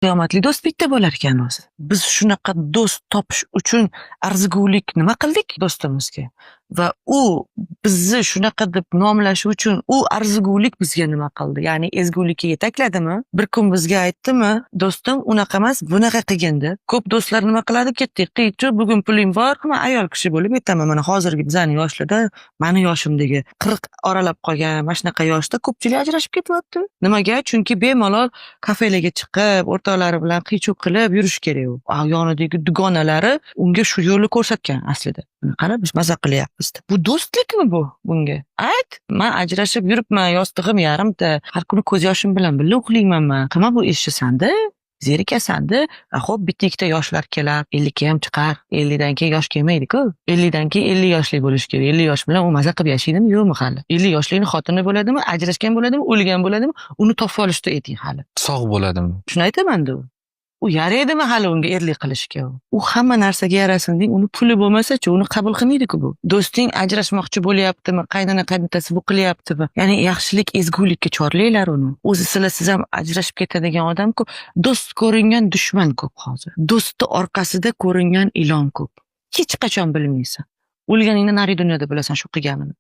Qiyomatli do'st bitta bo'larkan o'zi. Biz shunaqa do'st topish uchun arzigulik nima qildik do'stimizga? Va u bizni shunaqa deb nomlashi uchun u arzigulik bizga nima qildi? Ya'ni ezgulikka yetakladimi? Bir kun bizga aytdimi, do'stim, unaqa emas, bunaqa qilgin deb. Ko'p do'stlar nima qiladi? Ketdik, qiychu, bugun puling bor, man ayol kishi bo'lib aytaman, mana hozirgi bizani yoshlarda, mani yoshimdagi 40 oralab qolgan mana shunaqa yoshda ko'pchilik ajrashib ketyapti. Nimaga? Chunki bemalol kafelarga chiqib, o'rtoqlari bilan qiy-chuv qilib yurish kerak u. Yonidagi dugonalari unga shu yo'lni ko'rsatgan aslida. Mana qara, biz maza qilyapmiz deb. Bu do'stlikmi bu bunga? Ayt, man ajrashib yuribman, yostig'im yarimta, har kuni ko'z yoshim bilan birga uxlayman man. Qilma bu ishni sanda, zerikasanda. Xo'p, bitta ikkita yoshlar kelar, 50 ga ham chiqar. 50 dan keyin yosh kelmaydi-ku. 50 dan keyin 50 yoshli bo'lishi kerak. 50 yosh bilan u maza qilib yashaydimi, yo'qmi hali? 50 yoshlikni xotini bo'ladimi, ajrashgan bo'ladimi, o'lgan bo'ladimi? Uni topib olishda ayting hali. Sog' bo'ladimi? Shuni aytaman-da u. U yaraydimi hali unga erlik qilishga u? U hamma narsaga yarasin deng, uni puli bo'lmasa-chi, uni qabul qilmaydi-ku bu. Do'sting ajrashmoqchi bo'lyaptimi, qaynona qaynotasi bu qilyaptimi? Ya'ni yaxshilik, ezgulikka chorlanglar uni. O'zi sizlar, siz ham ajrashib ketadigan odam-ku. Do'st ko'ringan dushman ko'p hozir. Do'stni orqasida ko'ringan ilon ko'p. Hech qachon bilmaysan. O'lganingda nari dunyoda bilasan shu qilganini.